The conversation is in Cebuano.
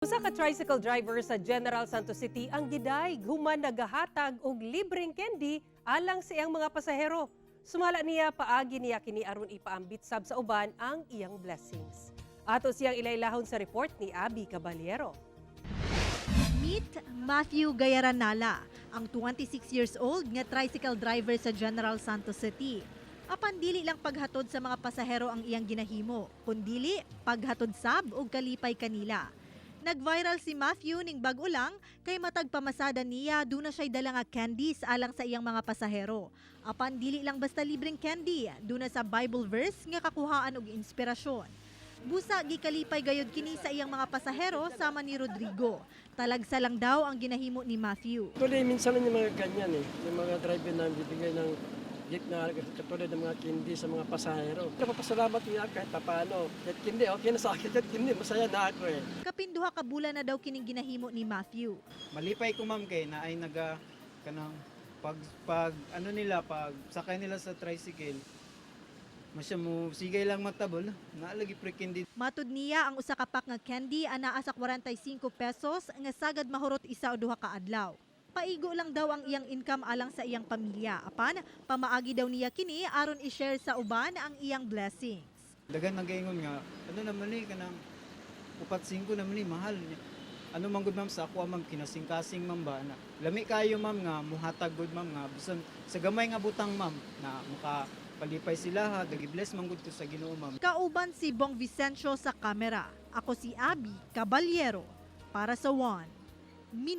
Usa ka tricycle driver sa General Santos City ang gidayeg human nagahatag og libreng candy alang sa iyang mga pasahero. Sumala niya, paagi niya kini aron ipaambit sab sa uban ang iyang blessings. Ato siyang ilailahon sa report ni Abby Caballero. Meet Matthew Gayaranala, ang 26 years old nga tricycle driver sa General Santos City. Apan dili lang paghatod sa mga pasahero ang iyang ginahimo, kundili paghatod sab og kalipay kanila. Nag-viral si Matthew ning bag-o lang kay matag pamasada niya, duna siya'y dala nga candies alang sa iyang mga pasahero. Apan dili lang basta libreng candy, duna sa Bible verse nga kakuhaan og inspirasyon. Busa gikalipay gayod kini sa iyang mga pasahero sama ni Rodrigo. Talagsa lang daw ang ginahimo ni Matthew. Actually, minsan lang yung mga ganyan eh. Yung mga driver na bibigay ng gift na katulad ng mga candy sa mga pasahero. Napapasalamat niya kahit paano. Kahit candy, okay na sa akin. Kahit candy, masaya na ako eh. Kapin 2 ka bulan na daw kining ginahimo ni Matthew. Malipay ko, ma'am, kay naay naga kanang pag pag ano nila, pag sakay nila sa tricycle, masya mo sigay lang matabol naa lagi pre candy. Matud niya, ang usa ka pack nga candy anaa sa 45 pesos nga sagad mahurot 1 o 2 ka adlaw. Paigo lang daw ang iyang income alang sa iyang pamilya. Apan pamaagi daw niya kini aron i-share sa uban ang iyang blessings. Daghan nagaingon nga ano naman ni kanang upat singko naman ni mahal. Ano man gud, ma'am, sa ako, ma'am, kinasingkasing, ma'am, ba na lami kayo, ma'am, nga muhatag gud, ma'am, nga bisan sa gamay nga butang, ma'am, na maka palipay sila ha, dagi-bless man gud ko sa Ginoo, ma'am. Kauban si Bong Vicencio sa kamera. Ako si Abby Caballero para sa One. Min